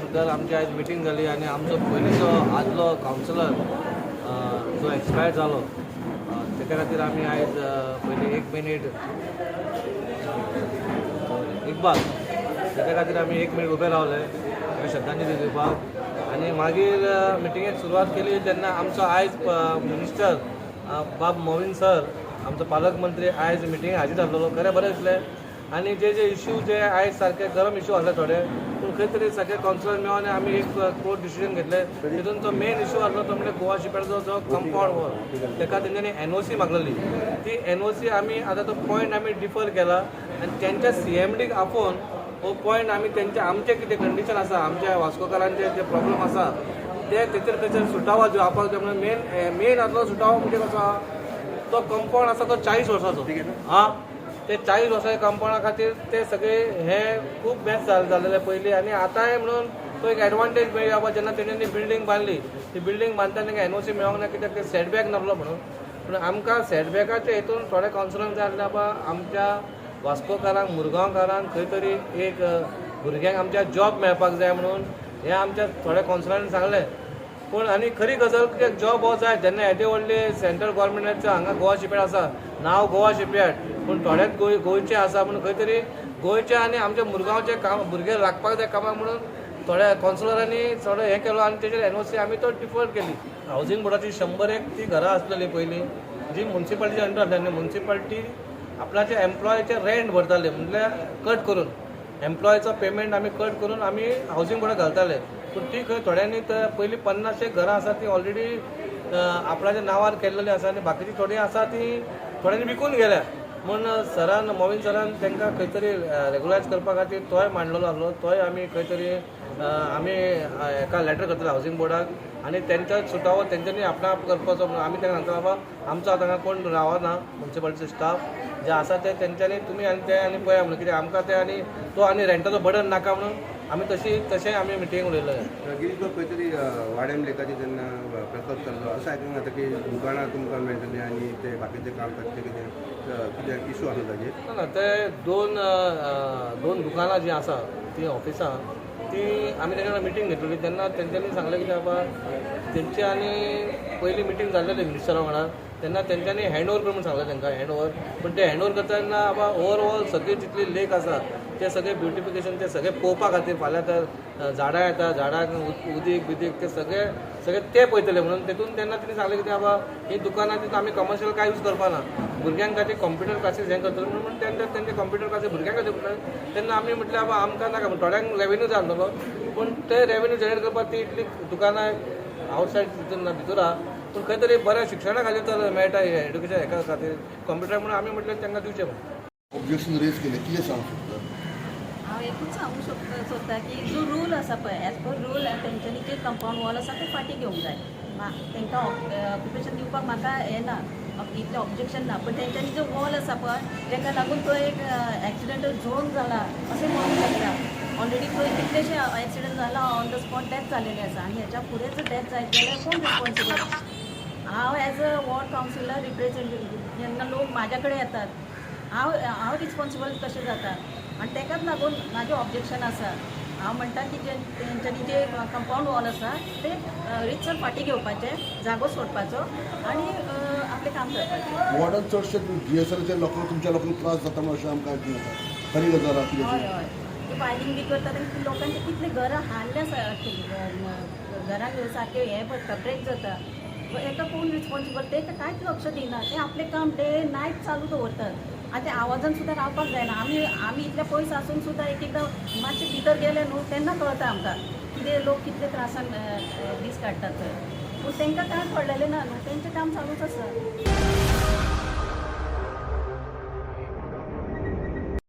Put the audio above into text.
बद्दल आमची आयज मिटींग जाली आनी आमचो पयलींचो आदलो कावन्सिलर जो एक्सपायर जालो, तेच्या खातीर आमी आयज पयलीं एक मिनीट, इकबाल, तेच्या खातीर आमी एक मिनीट उबे रावले ताका श्रद्धांजली दिवपाक. आनी मागीर मिटिंगेक सुरवात केली तेन्ना आमचो आयज मिनिस्टर बाब मोविन सर, आमचो पालकमंत्री आयज मिटिंगेक हाजीर आसलेलो. खरें बरें दिसलें. आनी जे जे इश्यू जे आयज सारके गरम इश्यू आसले थोडे, पूण खंय तरी सगळे कावन्सिलर मेळोन आमी एक कोर्ट डिसिजन घेतले. तितून तो मेन इश्यू आसलो तो म्हणजे गोवा शिपयार्डचो जो कंपाऊंड वॉल, तेका तेंच्यांनी एनओसी मागलेली. ती एनओसी आमी आतां तो पॉयंट आमी डिफर केला आनी तेंच्या सीएमडीक आपोवन हो पॉयंट आमी तेंचे, आमचें कितें कंडिशन आसा, आमच्या वास्कोकारांचे जे प्रॉब्लम आसा ते तेचेर खंयसर सुटावो जावपाक जाय म्हणून. मेन मेन आसलो सुटावो म्हणजे कसो आहा, तो कंपाऊंड आसा तो 40 वर्साचो. हा, ते 40 वर्साच्या कंपाऊंडा खातीर ते सगळे हे खूब मॅच जाल्लेले पयलीं आनी आतांय, म्हणून तो एक एडवांटेज मेळ्ळी बाबा. जेन्ना तेंच्यांनी बिल्डींग बांदली, ती बिल्डींग बांदतना तांकां एनओसी मेळोंक ना, कित्याक ते सेटबॅक नासलो म्हणून. पूण आमकां सेटबॅकाच्या हितून थोडे कावन्सिलरांक जाय आसलें बाबा, आमच्या वास्कोकारांक, मुरगांवकारांक खंय तरी एक भुरग्यांक आमच्या जॉब मेळपाक जाय म्हणून हें आमच्या थोड्या कावन्सिलरांनी सांगलें. पूण आनी खरी गजाल कित्याक जॉब हो जाय जेन्ना येदे व्हडले सेंट्रल गव्हर्मेंटाचो हांगा गोवा शिपयार्ड आसा, नांव गोवा शिपयार्ड पूण थोड्याच गोंयचें आसा, पूण खंय तरी गोंयचे आनी आमच्या मुरगांवचे काम भुरगे लागपाक जाय कामाक म्हणून थोड्या कावन्सिलरांनी थोडो हें केलो आनी तेजेर एनओसी आमी तो डिफर केली. हावजींग बोर्डाची 101 ती घरां आसलेली पयलीं, जी मुन्सिपालिटीच्या अंडर आसली आनी मुन्सिपालिटी आपल्याचे एम्प्लॉयाचे रेंट भरताले, म्हटल्यार कट करून एम्प्लॉयचो पेमेंट आमी कट करून आमी हावजींग बोर्डाक घालताले. पूण ती खंय थोड्यांनी तर पयलीं 50 एक घरां आसा ती ऑलरेडी आपणाच्या नांवार केल्लेली आसा आनी बाकीची थोडीं आसा ती थोड्यांनी विकून गेल्या. म्हूण सरान, मोविन सरान तांकां खंय तरी रेगुलरायज करपा खातीर तोय मांडलेलो आसलो. तोय आमी खंय तरी आमी हेका लेटर करतले हावजींग बोर्डाक आनी तेंचो सुटावो तेंच्यांनी आपणा आप करपाचो म्हणून आमी तांकां सांगता, बाबा, आमचो आतां हांगा कोण रावना, मुन्सिपालिटीचे स्टाफ जे आसा ते तेंच्यांनी तुमी आनी ते आनी पळया म्हणून, कित्याक आमकां ते आनी तो आनी रेंटाचो बर्डन नाका म्हणून आमी तशी तशें आमी मिटींग उलयलें. गिरीश बाब, खंय तरी वाडेम लेकाचेर जेन्ना प्रकल्प चल्लो, अशें आयकूंक येता की दुकानां तुमकां मेळटलीं आनी ते बाकीचें काम ताचें कितें कितें इशू आसा ताजेर? ना ना, ते दोन दोन दुकानां जीं आसा तीं ऑफिसां ती आमी तेंच्या वांगडा मिटींग घेतलेली तेन्ना तेंच्यांनी सांगलें की बाबा, तेंची आनी पयली मिटींग जाल्लेली मिनिस्टरा वांगडा, तेन्ना तेंच्यांनी हँड ओवर कर म्हणून सांगलें तांकां. हँड ओवर, पूण ते हँड ओवर करता तेन्ना बाबा, ओवरऑल सगळी जितली लेक आसा ते सगळे ब्युटिफिकेशन, ते सगळे पळोवपा खातीर, फाल्यां तर झाडां येता, झाडांक उदीक बिदीक ते सगळे सगळे ते पळयतले म्हणून. तेतून तेन्ना तेणी सांगलें की बाबा, ही दुकानां तितून आमी कमर्शियल काय यूज करपा ना, भुरग्यांक खातीर कॉम्प्युटर क्लासीस हें करतले म्हणून. तेन्ना तेंचे कॉम्प्युटर क्लासीस भुरग्यां खातीर म्हणलें तेन्ना आमी म्हटलें, बाबा, आमकां नाका म्हण. थोड्यांक रेवेन्यू जाय आसलेलो, पूण ते रेवेन्यू जनरेट करपाक ती इतली दुकानां आवटसायड तितून ना, भितर आहा, पूण खंय तरी बऱ्या शिक्षणा खातीर तर मेळटा, एड्युकेशन हेका खातीर कॉम्प्युटर म्हणून आमी म्हटलें तांकां दिवचें म्हणून. ऑब्जेक्शन रेज केलें, कितें सांगूंक शकता? हांव एकूच सांगूंक शकता सोदता की जो रूल आसा पळय, एज पर रूल तेंच्यांनी जे कंपाऊंड वॉल आसा ते फाटीं घेवंक जाय. तांकां ऑक्युपेशन दिवपाक म्हाका हें ना, इतलें ऑब्जेक्शन ना, पण तेंच्यांनी जो वॉल आसा पळय, ताका लागून तो एक एक्सिडेंटल झोन जाला अशें म्हणूंक शकता. ऑलरेडी थंय कितलेशे एक्सिडंट जाला, ऑन the spot death जालेले आसा आनी हेच्या फुडें जर डेथ जायत जाल्यार कोण रिस्पॉन्सिबल? हांव as a ward councillor representative, जेन्ना लोक म्हाज्या कडेन येतात, हांव रिस्पॉन्सिबल कशें जाता? आनी तेकाच लागून म्हाजें ऑब्जेक्शन आसा. हांव म्हणटा की जे तेंच्यांनी जे कंपाऊंड वॉल आसा ते रितसर फाटीं घेवपाचें, जागो सोडपाचो आनी आपलें काम करपाचें. वॉर्डान चडशे जीएसएलच्या लोकांक, तुमच्या लोकांक त्रास जाता म्हणून अशें आमकां आयकूंक येता. खरी गजाल आहा कितें? हय, ते फायलींग बी करता तेंकां लोकांचे कितले घरां हाडल्या, घरांक सारकें हें पडटा, ब्रेक जाता. हेका कोण रिस्पॉन्सिबल? ते कांयच लक्ष दिना. ते आपलें काम डे नायट चालू दवरतात आनी ते आवाजान सुद्दां रावपाक जायना. आमी इतले पयस आसून सुद्दां एक एकदां मातशें भितर गेले न्हू, तेन्ना कळटा आमकां कितें लोक कितले त्रासान दीस काडटात थंय. पूण तांकां कांय पडलेलें ना न्हू, तेंचें काम चालूच आसा.